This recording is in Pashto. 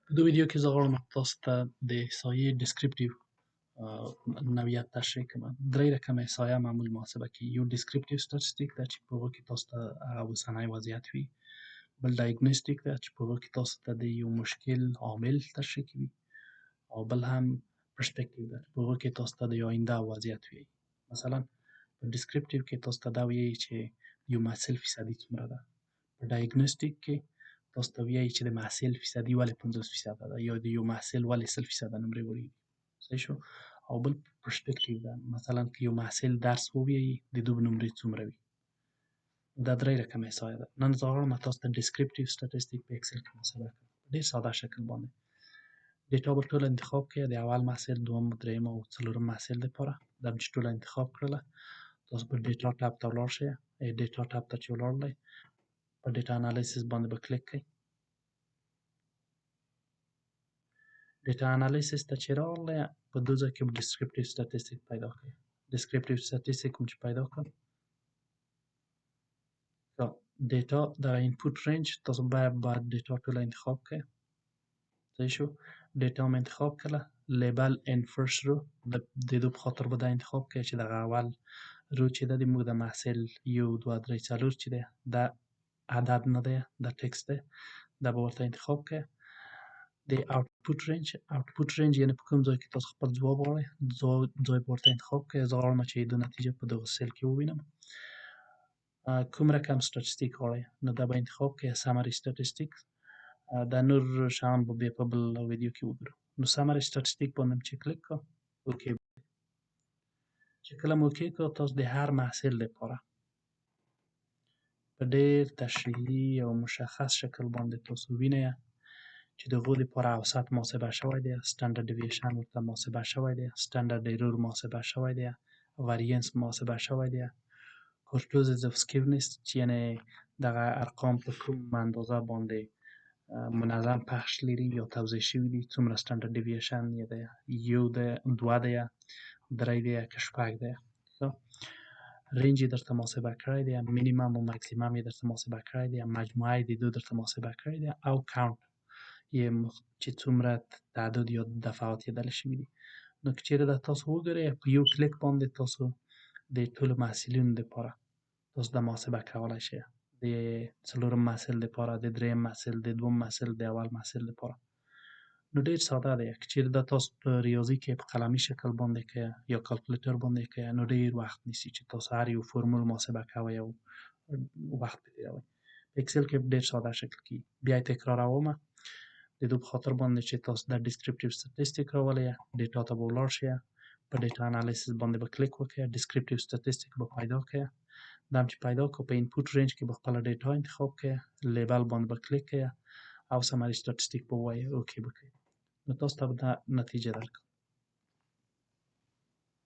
په دې ویډیو کې زه غواړم تاسو ته د احصایې descriptive نوعیت تشریح کړم. درې رقم احصایه معمول محاسبه کیږي. یو descriptive statistic ده چې په هغه کې تاسو ته هغه اوسنی وضعیت وي، بل diagnostic ده چې په هغه کې تاسو ته د یو مشکل عامل تشریح کوي، او بل هم prospective ده چې په هغه کې تاسو ته د آینده وضعیت وي. مثلا په descriptive کې تاسو ته دا وایي چې یو محصل فیصدي څومره ده، په diagnostic کې تاسو ته وایي چې د محصل فیصدي ولې 50% ده یا د یو محصل ولې 100% نمرې وړي دي. صحیح شو. او بل prospective ده، مثلا که یو محصل درس ووایي د دوه نمرې څومره وي. دا درې رقم احصایه ده. نن زه غواړم تاسو ته descriptive statistic په Excel کې محاسبه کړم په ډېر ساده شکل باندې. data به ټوله انتخاب کړئ، د اول محصل، دوم، دریم او څلورم محصل لپاره دا چې ټوله انتخاب کړله، تاسو به data tab ته ولاړ شئ. data tab ته چې ولاړلی په data analysis باندې به کلیک کړئ. data analysis ته چې راغلی په دو ځای کې به descriptive statistic پیدا کړئ. descriptive statistic کوم چې پیدا کړ، data دغه input range تاسو باید data ټوله انتخاب کړئ. صحیح شو. data مې انتخاب کړله، label in first row د دې په خاطر به دا انتخاب کړئ چې دغه اول row چې ده د موږ د محصل 1 2 3 4 چې ده دا عدد نه دی، دا text دی، دا به ورته انتخاب کړئ. د output range، output range یعنی په کوم ځای کې تاسو خپل ځواب غواړئ ځای به ورته انتخاب کړئ. زه غواړم چې د نتیجه په دغه cell کې ووینم. کوم رقم statistic غواړئ نو دا به انتخاب کړئ، summary statistic. دا نور شیان به بیا په بل ویډیو کې وګورو. نو summary statistic باندې چې کلیک کړو، okay، چې کله مو okay کړو تاسو د هر محصل لپاره په ډېر تشریحي او مشخص شکل باندې تاسو وینئ چې د هغو لپاره اوسط محاسبه شوی دی، standard deviation ورته محاسبه شوی دی، standard error محاسبه شوی دی، variance محاسبه شوی دی، kurtosis of skewness چې یعنی دغه ارقام په کوم اندازه باندې منظم پخش لري یا توزیع شوي دي، څومره standard deviation یې دی، یو دی، دوه دی، درې دی که شپږ دی. range یې درته محاسبه کړی دی، minimum او ماکسیمم یې درته محاسبه کړی دی، مجموعه یې د دوی درته محاسبه کړی دی، او count یې چې څومره تعداد یا دفعات یې دل شوي دي. نو که چیرې دا تاسو وګورئ په یو کلیک باندې تاسو د ټولو محصلینو لپاره تاسو دا محاسبه کولی شئ، د څلورم محصل لپاره، د دریم محصل، د دوم محصل، د اول محصل لپاره. نو ډېر ساده دی. که چیرې دا تاسو په ریاضي کې په قلمي شکل باندې کوئ یا calculator باندې کوئ نو ډېر وخت نیسي چې تاسو هر یو فرمول محاسبه کوئ او وخت پرې تېروئ. په Excel کې ډېر ساده شکل کې. بیا یې تکراروم د دې په خاطر باندې چې تاسو د descriptive statistic راولئ، data ته به ولاړ شئ، په data analysis باندې به کلیک وکړئ، descriptive statistic به پیدا کړئ. دا هم چې پیدا کړو په input range کې به خپله data انتخاب کړئ، label باندې به کلیک کړئ او summary statistic به ووایئ، okay به کړئ. نو تاسو ته به دا نتیجه درکړي.